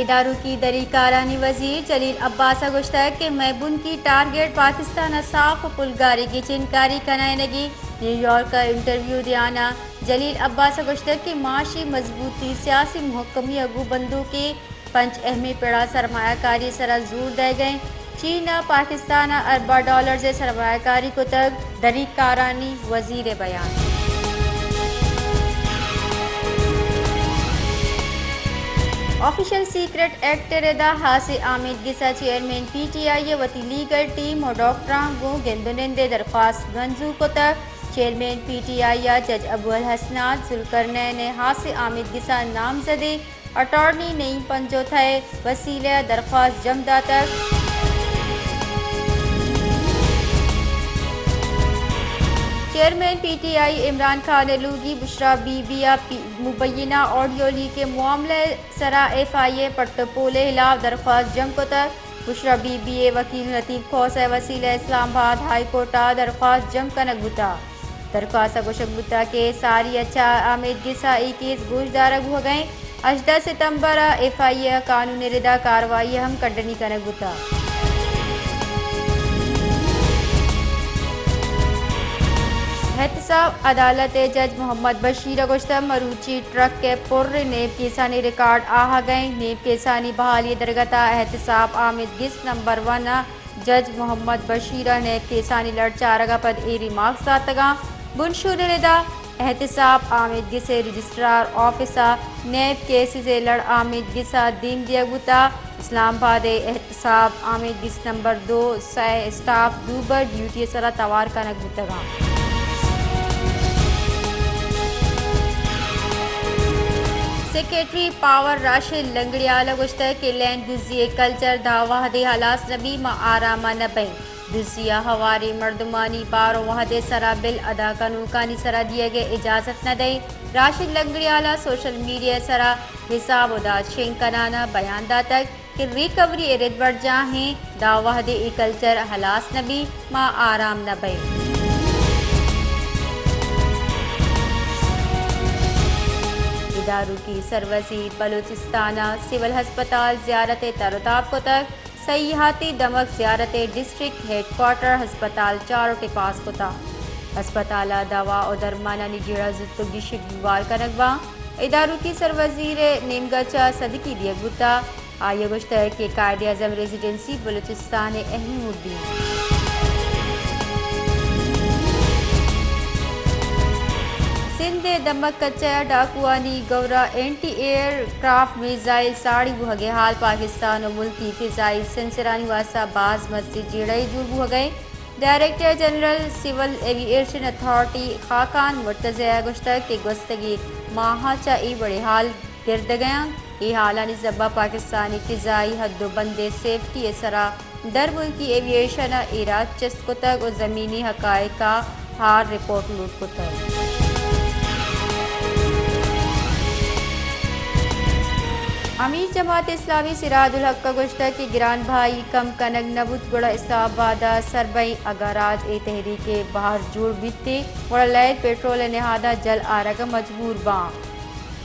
ادارکی دری کارانی وزیر جلیل عباس ءَ گوشتگ کہ مئے بنکی ٹارگٹ پاکستان ءَ صاف ءُ پلگاری گچین کاری کنائینگی۔ نیویارک ءَ انٹرویو دیان ءَ جلیل عباس ءَ گوشتگ کہ معاشی مضبوطی، سیاسی مھکمی ءَ گوں بندوکیں پنچ اھمیں پڑ ءَ سرمایہ کاری ءِ سرا زور دئیگ ءَ اِنت۔ چین ءَ پاکستان ءَ ارباں ڈالرز ءِ سرمایہ کاری کتگ، دری کارانی وزیر ءِ بیان۔ آفیشل سیکرٹ ایکٹ ءِ رد ءَ حاصیں آمیدگس ءِ چیئرمین پی ٹی آئی ءَ وتی لیگل ٹیم ءُ ڈاکٹراں گوں گند ءُ نند ءِ درخواست منظور کتگ۔ چیئرمین پی ٹی آئی ءَ جج ابو الحسنات ذوالقرنین ءِ حاصیں آمیدگس ءِ نامزدیں اٹارنی نعیم پنجوتہ ءِ وسیلہ ءَ درخواست جم داتگ۔ Chairman P T I Imran Khan ءِ لوگی بشریٰ بی بی ءَ پی-، مبینہ آڈیو لیک ءِ معاملہ ءِ سرا ایف آئی اے پٹ ءُ پول ءِ ہلاپ درخواست جم کتگ۔ بشریٰ بی بی ءِ وکیل لطیف کھوسہ ءِ وسیلہ ءَ اسلام آباد ہائی کورٹ ءَ درخواست جم کنگ بوتگ۔ درخواست ءَ گوشگ بوتگ کہ ساری ءَ چہ آمیدگس ءَ اے کیس گوشدارگ بوھگ ءَ اِنت۔ ہژدہ ستمبر ءَ ایف آئی اے ءَ قانونی رد ءَ کاروائی ءِ ہم کڈنی کنگ بوتگ۔ احتساب عدالت ءِ جج محمد بشیر ءَ گوشتگ مروچی ٹرک ءِ پر نیب کیسانی ریکارڈ آھگ ءَ اِنت۔ نیب کیسانی بحالی ءِ درگت ءَ احتساب آمیدگس نمبر ون ءَ جج محمد بشیر ءَ نیب کیسانی لڑ چارگ ءَ پد اے ریمارکس داتگ اَنت۔ بنشون ءِ رد ءَ احتساب آمیدگس ءِ رجسٹرار آفس ءَ نیب کیسز ءِ لڑ آمیدگس ءَ دیم دیگ بوتگ۔ اسلام آباد ءِ احتساب آمیدگس نمبر دو، سئے اسٹاف دوبر ڈیوٹی ءِ سرا توار کنگ بوتگ اَنت۔ سیکرٹری پاور راشد لنگڑیال ءَ گوشتگ کہ لین دزی ءِ کلچر داں وھدے ہلاس نہ بیت، ما آرام ءَ نہ بئیں۔ دزی ءَ ہواریں مردمانی بار ءُ وھد ءِ سرا بل ادا کنوکانی سرا دیگ ءِ اجازت نہ دئیں۔ راشد لنگڑیال ءَ سوشل میڈیا ءِ سرا حساب ءُ داد شنگ کنان ءَ بیان داتگ کہ ریکوری ءِ رد برجاہ اِنت، داں وھدے اے کلچر ہلاس نہ بیت، ما آرام نہ بئیں۔ ادارکی سروزیر بلوچستان ءَ سول ہسپتال زیارت ءِ تر ءُ تاب کتگ۔ سیاحتی دمگ زیارت ءِ ڈسٹرکٹ ہیڈ کوارٹر ہسپتال چاروٹ ءَ پاس کتگ۔ ہسپتال ءَ دوا ءُ درمانانی جیڑہ زوت ءُ گیش ءَ گیوار کنگ باں۔ ادارکی سروزیر ءِ نیمگ ءَ چہ صدقی دیگ بوتگ۔ آئی ءَ گوشتگ کہ قائد اعظم ریزیڈنسی بلوچستان ءِ اہم اڈی اِنت۔ سندھ ءِ دمگ کچہ ءَ ڈاکوانی گور ءَ اینٹی ایئر کرافٹ میزائل ساڑی بوھگ ءِ حال، پاکستان ءُ ملکی فضائی سینسرانی واستہ باز مستریں جیڑہ یے جوڑ بوھگ ءَ اِنت۔ ڈائریکٹر جنرل سول ایوی ایشن اتھارٹی خاقان مرتضی ءَ گوشتگ کہ گوستگیں ماہ ءَ چہ اے وڑیں حال گردگ ءَ اَنت۔ اے حالانی سبب ءَ پاکستانی فضائی حد ءُ بند ءِ سیفٹی ءِ سرا درملکی ایوی ایشن ءَ ایراد چست کتگ ءُ زمینی حقائق ءَ ہار رپورٹ لوٹ کتگ۔ امیر جماعت اسلامی سراج الحق ءَ گوشتگ کہ گران بھائی کم کنگ نہ بوت، گڑا اسلام آباد ءَ سربئیں۔ اگاں راج اے تحریک ءِ بہر جوڑ بیت ئے، گڑا لین پیٹرول ءِ نہاداں جل آرگ ءَ مجبور باں۔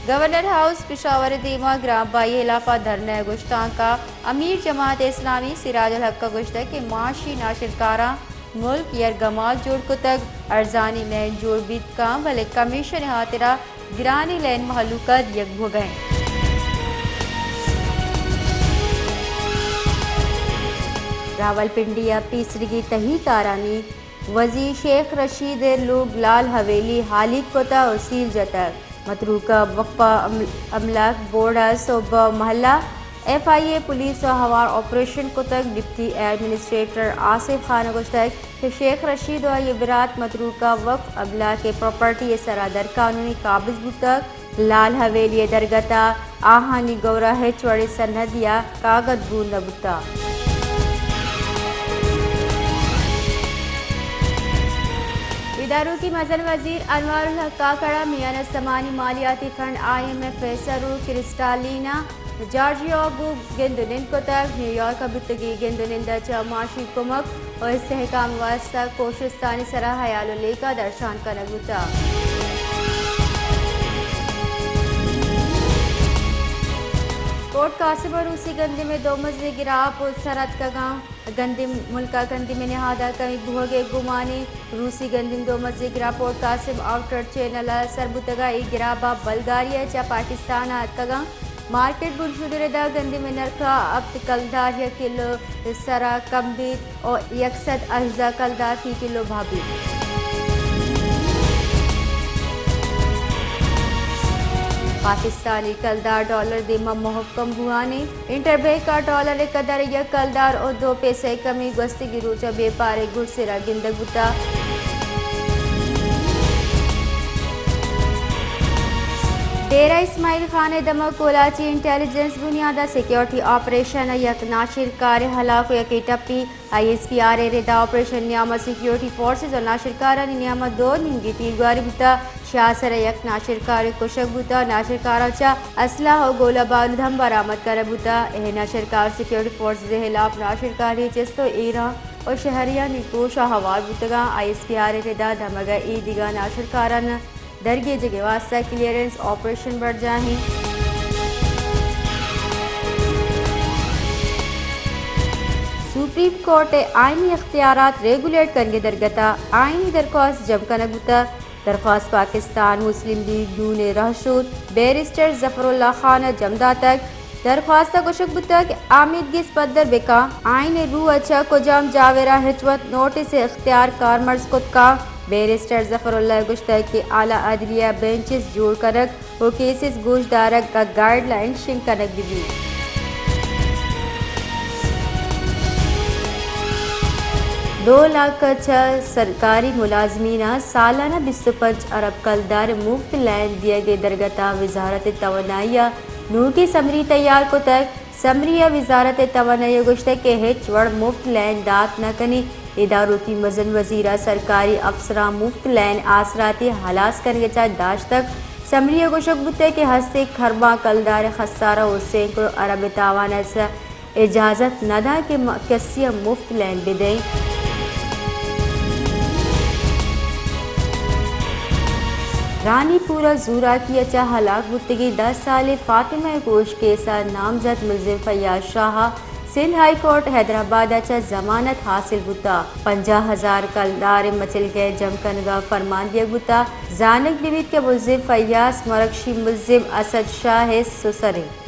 گورنر ہاؤس پشاور ءِ دیما گران بھائی ءِ ہلاف ءَ دھرنہ ءِ گشتانک ءَ امیر جماعت اسلامی سراج الحق ءَ گوشتگ کہ معاشی ناشرکاراں ملک یرگمال جوڑ کتگ، ارزانی لین جوڑ بیت کنت، بلے کمیشن ءِ ہاترا گرانیں لین مہلوک ءَ دیگ بوگ ءَ اِنت۔ راولپنڈی ءَ پیسریگیں تہی کارانی وزیر شیخ رشید ءِ لوگ لال حویلی ہالیگ کتگ ءُ سیل جتگ۔ متروکہ وقف ءِ امل-، املاک بورڈ ءَ سہب ءَ محلہ ایف آئی اے پولیس ءَ ہوار آپریشن کتگ۔ ڈپٹی ایڈمنسٹریٹر آصف خان ءَ گوشتگ کہ شیخ رشید ءُ آئی ءِ برات متروکہ وقف املاک ءِ پراپرٹی ءِ سرا درقانونی قابض بوتگ۔ لال حویلی ءِ درگت ءَ آہانی گور ءَ ہچ وڑیں سند یا کاگد گون نہ بوتگ۔ ادارکی مزن وزیر انوار الحق کاکڑ ءَ میان استمانی مالیاتی فنڈ آئی ایم ایف ءِ سرور کرسٹالینا جارجیوا گوں گند ءُ نند کتگ۔ نیویارک ءَ بوتگیں گند ءُ نند ءَ چہ معاشی کمک ءُ استحکام ءِ واستہ کوشستانی سرا ہیال ءُ لیکہ درشان کنگ بوتگ۔ کوٹ قاسم ءَ روسی گندم ءِ دو مزنیں گراپ سر اتکگاں۔ گندم ملک ءَ گندم ءِ نہاد ءَ کمی بوہگ ءِ گمان اِنت۔ روسی گندم دو مزنیں grab port Qasim outer channel ءَ سر بوتگ ءُ اے گراپ ءَ بلگاریا ءَ چہ پاکستان ءَ اتکگاں۔ مارکیٹ بنشود ءِ ردا گندم ءِ نرخ ءَ ہپت کلدار یک کلو ءِ سرا کم بیت ءُ یک سد ہژدہ کلدار فی کلو بہا بیت۔ پاکستانی کلدار ڈالر دیما مہکم بوان اِنت۔ انٹر بینک ءَ ڈالر ءِ قدر یک کلدار ءُ دو پیسہ ءِ کمی گوستگیں روچ ءَ بیپار ءِ گڈسر ءَ گندگ بوتگ۔ ڈیرہ اسماعیل خان ءِ دمگ کولاچی انٹیلیجنس بنیاد ءَ سیکیورٹی آپریشن ءَ یک ناشرکارے ہلاک ءُ یکے ٹپی۔ آئی ایس پی آر ءِ ردا آپریشن ءِ نیام ءَ سیکیورٹی فورسز ءُ ناشرکارانی نیام ءَ دو نیمگی تیرگواری بوتگ۔ شاہ سر ءَ یک ناشرکارے کشگ بوتگ۔ ناشرکاراں چہ اسلحہ ءُ گولہ بارود ہم برآمد کنگ بوتگ۔ اے ناشرکار سیکیورٹی فورسز ءِ ہلاپ ناشرکاری چست ءُ ایران ءُ شہریانی کوش ءَ ہوار بوتگاں۔ آئی ایس پی آر ءِ ردا دمگ ءَ اے دگہ ناشرکاران درگیجگ ءِ واستہ کلیئرنس آپریشن برجاہ اِنت۔ سپریم کورٹ ءِ آئینی اختیارات ریگولیٹ کنگ ءِ درگت ءَ آئینی درخواست جم کنگ بوتگ۔ درخواست پاکستان مسلم لیگ نون ءِ رہشوت بیرسٹر ظفر اللہ خان ءَ جم داتگ۔ درخواست ءَ گوشگ بوتگ کہ آمیدگس پدر بکن، آئین ءِ روح ءَ چہ کجام جاور ءَ ہچ وت نوٹس ءِ اختیار کارمرز کت کن۔ بیرسٹر ظفر اللہ ءَ گوشتگ کہ اعلی عدلیہ بینچز جوڑ کنگ ءُ کیسز گوش دارگ ءِ گائیڈ لائن شنگ کنگ بہ بیت۔ دو لاکھ ءَ چہ سرکاری ملازمین ءَ سالانہ بیست ءُ پنچ ارب کلدار مفت لین دیگ ءِ درگت ءَ وزارت توانائی ءَ نوٹی سمری تیار کتگ۔ سمری ءَ وزارت توانائی ءَ گوشتگ کہ ہچ وڑ مفت لین دات نہ کنی۔ ادارہ وتی مزن وزیر ءَ سرکاری افسراں مفت لین آسراتی ہلاس کنگ ءَ چہ داشتگ۔ سمری ءَ گوشگ بوتگ کہ ہستیں کھرباں کلدار ءِ خسارہ ءُ سینکڑوں ارب ءِ تاوان ءَ اجازت نہ داں کہ ما کسی ءَ مفت لین بدئیں۔ رانی پور ءَ زوراکی ءَ چہ ہلاک بوتگیں دہ سالیں فاطمہ ءِ کوش کیس ءَ نامزد ملزم فیاض شاہ ءَ سندھ ہائی کورٹ حیدرآباد ءَ چہ ضمانت حاصل بوتگ۔ پنجاہ ہزار کلدار ءِ مچلکہ ءِ جم کنگ ءِ فرمان دیگ بوتگ۔ زانگ بہ بیت کہ ملزم فیاض مرکشی ملزم اسد شاہ ءِ سسر اِنت۔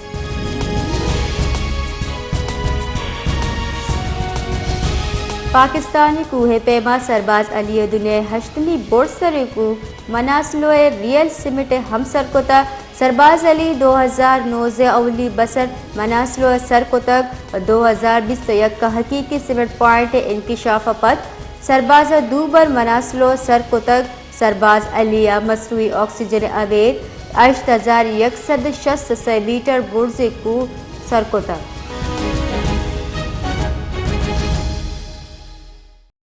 پاکستانی کوہ پیما سرباز علی ءِ دنیا ءِ ہشتمی برز تریں کوہ مناسلو ءِ ریئل سمٹ ءَ ہم سر کتگ۔ سرباز علی دو ہزار نوزدہ ءِ اولی بسر مناسلو ءَ سر کتگ ءُ دو ہزار بیست ءُ یک ءَ حقیقی سمٹ پوائنٹ ءِ انکشاف ءَ پد سرباز ءَ دو بر مناسلو ءَ سر کتگ۔ سرباز علی ءَ مصنوعی آکسیجن ءِ ابید ہشت ہزار یک سد ءُ شست ءُ سئے میٹر برزیں کوہ سر کتگ۔